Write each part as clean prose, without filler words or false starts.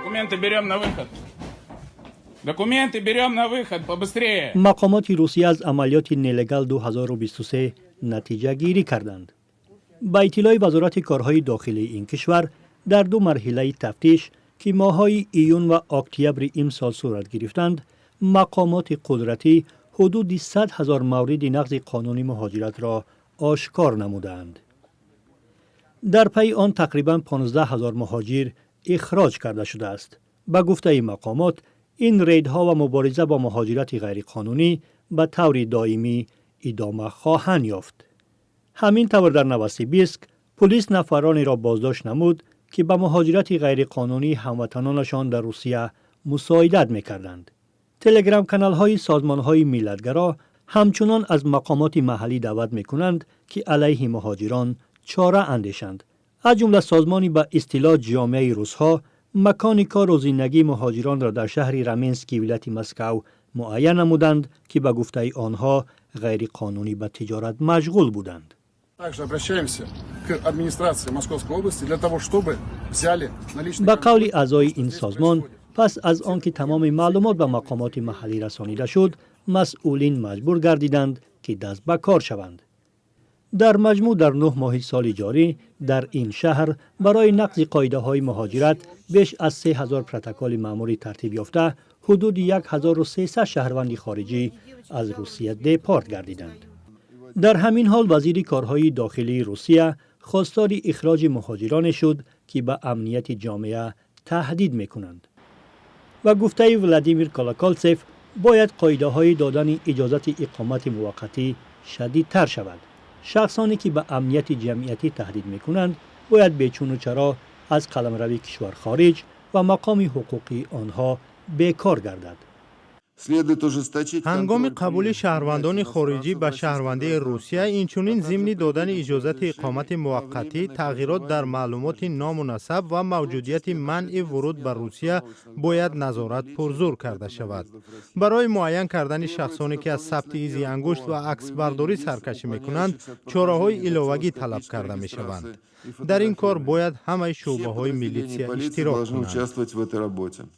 Документы берем на выход. Документы берем на выход, побыстрее. Мақомоти Русия аз амалиёти «Нелегал 2023» натиҷагирӣ карданд. Ба иттилои Вазорати корҳои дохилии ин кишвар, дар ду марҳилаи тафтиш, ки моҳҳои июн ва октябри имсол сурат гирифтанд, мақомоти қудратӣ ҳудуди 100 000 мавриди нақзи қонуни муҳоҷиратро ошкор намудаанд. Дар пайи он тақрибан 15 ҳазор муҳоҷир ихроҷ карда шудааст. Ба гуфтаи мақомот, ин рейдҳо ва мубориза бо муҳоҷирати ғайриқонунӣ ба таври доимӣ идома хоҳанд ёфт. Ҳамин тавр, дар Новосибирск пулис нафаронеро боздошт намуд, ки ба муҳоҷирати ғайриқонунии ҳамватанонашон дар Русия мусоидат мекарданд. Телеграм-каналҳои созмонҳои миллатгаро ҳамчунон аз мақомоти маҳаллӣ даъват мекунанд, ки алайҳи муҳоҷирон чора андешанд. Аз ҷумла созмони ба истилоҳ «Ҷомеаи русҳо» макони кору зиндагии муҳоҷиронро дар шаҳри Раменский вилояти Москав муайян намуданд, ки ба гуфтаи онҳо ғайриқонунӣ ба тиҷорат машғул буданд. Также обращаемся к администрации Московской области для того, чтобы взяли на личный Ба қавли аъзои ин созмон, пас аз он ки тамоми маълумот ба мақомоти маҳаллӣ расонида шуд, масъулин маҷбур гардиданд, ки даст ба кор шаванд. Дар маҷмӯъ, дар 9 моҳи соли ҷорӣ дар ин шаҳр барои нақзи қоидаҳои муҳоҷират беш аз 3000 протоколи маъмурӣ тартиб ёфта, ҳудуди 1300 шаҳрванди хориҷӣ аз Русия депорт гардиданд. Дар ҳамин ҳол, вазири корҳои дохилии Русия хостори ихроҷи муҳоҷироне шуд, ки ба амнияти ҷомеа таҳдид мекунанд. Ба гуфтаи Владимир Колоколцев, бояд қоидаҳои додани иҷозати иқомати муваққатӣ шадидтар шавад. Шахсоне ки ба амнияти ҷамъиятӣ таҳдид мекунанд, бояд бечуну чаро аз қаламрави кишвар хориҷ ва мақоми ҳуқуқии онҳо бекор гардад. Ҳангоми қабули шаҳрвандони хориҷӣ ба шаҳрвандии Русия, инчунин зимни додани иҷозати иқомати муваққатӣ, тағйирот дар маълумоти ному насаб ва мавҷудияти манъи вуруд ба Русия бояд назорат пурзур карда шавад. Барои муайян кардани шахсоне, ки аз сабти изи ангушт ва аксбардорӣ саркашӣ мекунанд, чораҳои иловагӣ талаб карда мешаванд. Дар ин кор бояд ҳамаи шӯъбаҳои милитсия иштирок кунанд.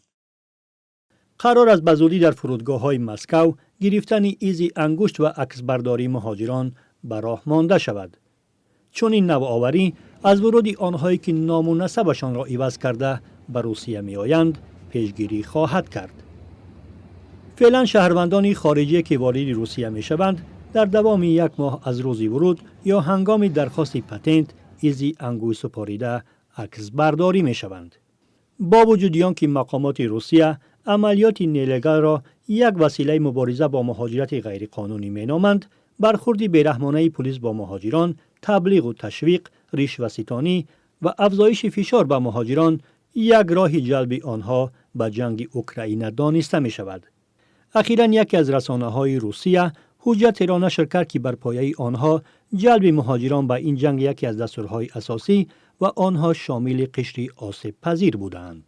Қарор аст, ба зудӣ дар фурудгоҳҳои Москав гирифтани изи ангушт ва аксбардории муҳоҷирон ба роҳ монда шавад. Чунин навоварӣ аз вуруди онҳое, ки ному насабашонро иваз карда ба Русия меоянд, пешгирӣ хоҳад кард. Феълан шаҳрвандони хориҷие, ки вориди Русия мешаванд, дар давоми як моҳ аз рӯзи вуруд ё ҳангоми дархости патент изи ангушт супорида аксбардорӣ мешаванд. Бо вуҷуди он ки мақомоти Русия амалиёти «Нелегалро» як василаи мубориза бо муҳоҷирати ғайриқонунӣ меноманд, бархурди бераҳмонаи пулис бо муҳоҷирон, таблиғу ташвиқ, ришваситонӣ ва афзоиши фишор ба муҳоҷирон як роҳи ҷалби онҳо ба ҷанги Украина дониста мешавад. Ахиран яке аз расонаҳои Русия ҳуҷҷатеро нашр кард, ки бар пояи онҳо ҷалби муҳоҷирон ба ин ҷанг яке аз дастурҳои асосӣ ва онҳо шомили қишри осебпазир буданд.